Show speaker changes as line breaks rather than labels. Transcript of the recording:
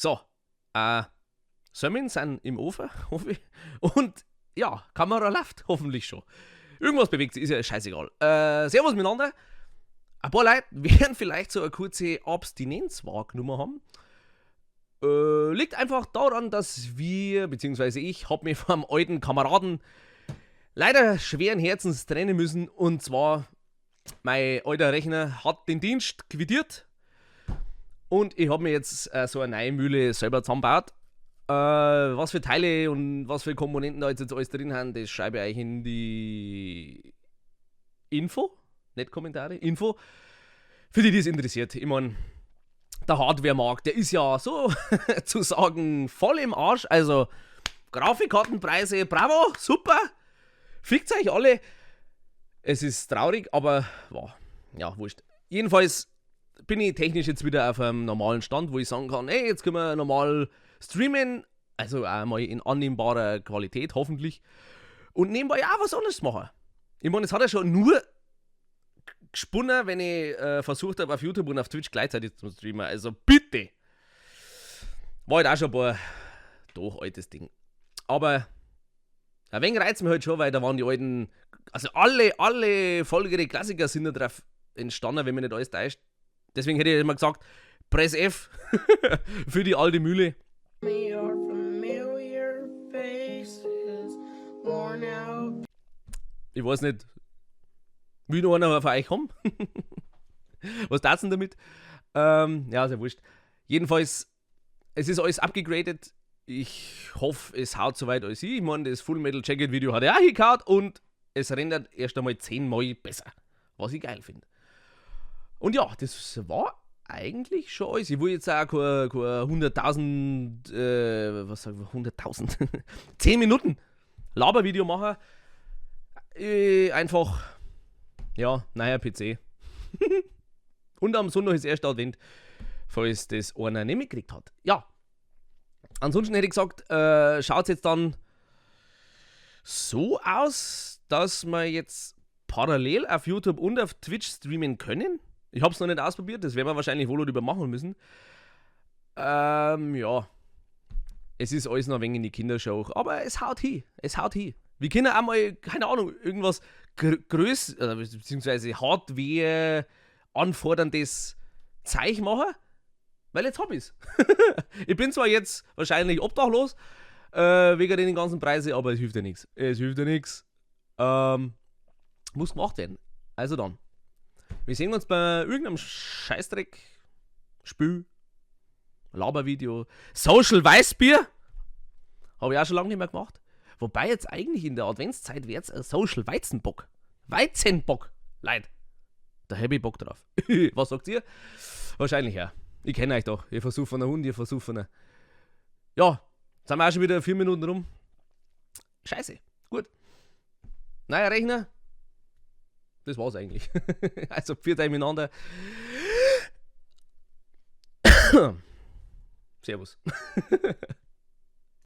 So, Semmeln sind im Ofen, hoffe ich. Und ja, Kamera läuft hoffentlich schon. Irgendwas bewegt sich, ist ja scheißegal. Servus miteinander. Ein paar Leute werden vielleicht so eine kurze Abstinenz wahrgenommen haben. Liegt einfach daran, dass wir, beziehungsweise ich, hab mich vom alten Kameraden leider schweren Herzens trennen müssen. Und zwar, mein alter Rechner hat den Dienst quittiert. Und ich hab mir jetzt so eine neue Mühle selber zusammengebaut. Was für Teile und was für Komponenten da jetzt alles drin haben, das schreibe ich euch in die Info, nicht Kommentare, Info. Für die, die es interessiert. Ich mein, der Hardware-Markt, der ist ja so zu sagen voll im Arsch. Also Grafikkartenpreise, bravo, super. Fickt euch alle. Es ist traurig, aber wow, ja, wurscht. Jedenfalls bin ich technisch jetzt wieder auf einem normalen Stand, wo ich sagen kann, hey, jetzt können wir normal streamen, also auch mal in annehmbarer Qualität, hoffentlich. Und nebenbei auch was anderes machen. Ich meine, es hat ja schon nur gesponnen, wenn ich versucht habe, auf YouTube und auf Twitch gleichzeitig zu streamen. Also bitte! War halt auch schon ein paar doch altes Ding. Aber ein wenig reizt mich halt schon, weil da waren die alten, also alle folgende Klassiker sind da drauf entstanden, wenn man nicht alles täuscht. Deswegen hätte ich immer gesagt, Press F für die alte Mühle.
Me are familiar faces, worn out.
Ich weiß nicht, will noch einer von euch haben? Was tat's denn damit? Ja, ist ja wurscht. Jedenfalls, es ist alles upgegradet. Ich hoffe, es haut soweit alles hin. Ich meine, das Full Metal Jacket Video hat ja auch hingehauen und es rendert erst einmal 10-mal besser. Was ich geil finde. Und ja, das war eigentlich schon alles. Ich will jetzt auch kein 100.000, was sag ich, 100.000, 10 Minuten Labervideo machen. Einfach, ja, neuer PC. Und am Sonntag ist erster Advent, falls das einer nicht mitgekriegt hat. Ja. Ansonsten hätte ich gesagt, schaut's jetzt dann so aus, dass wir jetzt parallel auf YouTube und auf Twitch streamen können. Ich hab's noch nicht ausprobiert, das werden wir wahrscheinlich wohl über machen müssen. Ja. Es ist alles noch ein wenig in die Kinderschuhe, aber es haut hin. Es haut hin. Wir können auch mal, keine Ahnung, irgendwas beziehungsweise Hardware anforderndes Zeug machen, weil jetzt hab ich's. Ich bin zwar jetzt wahrscheinlich obdachlos, wegen den ganzen Preisen, aber es hilft ja nix. Es hilft ja nix. Muss gemacht werden. Also dann. Wir sehen uns bei irgendeinem Scheißdreck, Spiel, Labervideo, Social Weißbier. Hab ich auch schon lange nicht mehr gemacht. Wobei jetzt eigentlich in der Adventszeit wär's ein Social Weizenbock. Weizenbock, Leute. Da hab ich Bock drauf. Was sagt ihr? Wahrscheinlich ja. Ich kenn euch doch. Ihr versucht von der Hund, ihr versucht von der. Ja, jetzt sind wir auch schon wieder 4 Minuten rum. Scheiße. Gut. Neuer Rechner. Das war's eigentlich. Also, pfiat euch miteinander. Servus.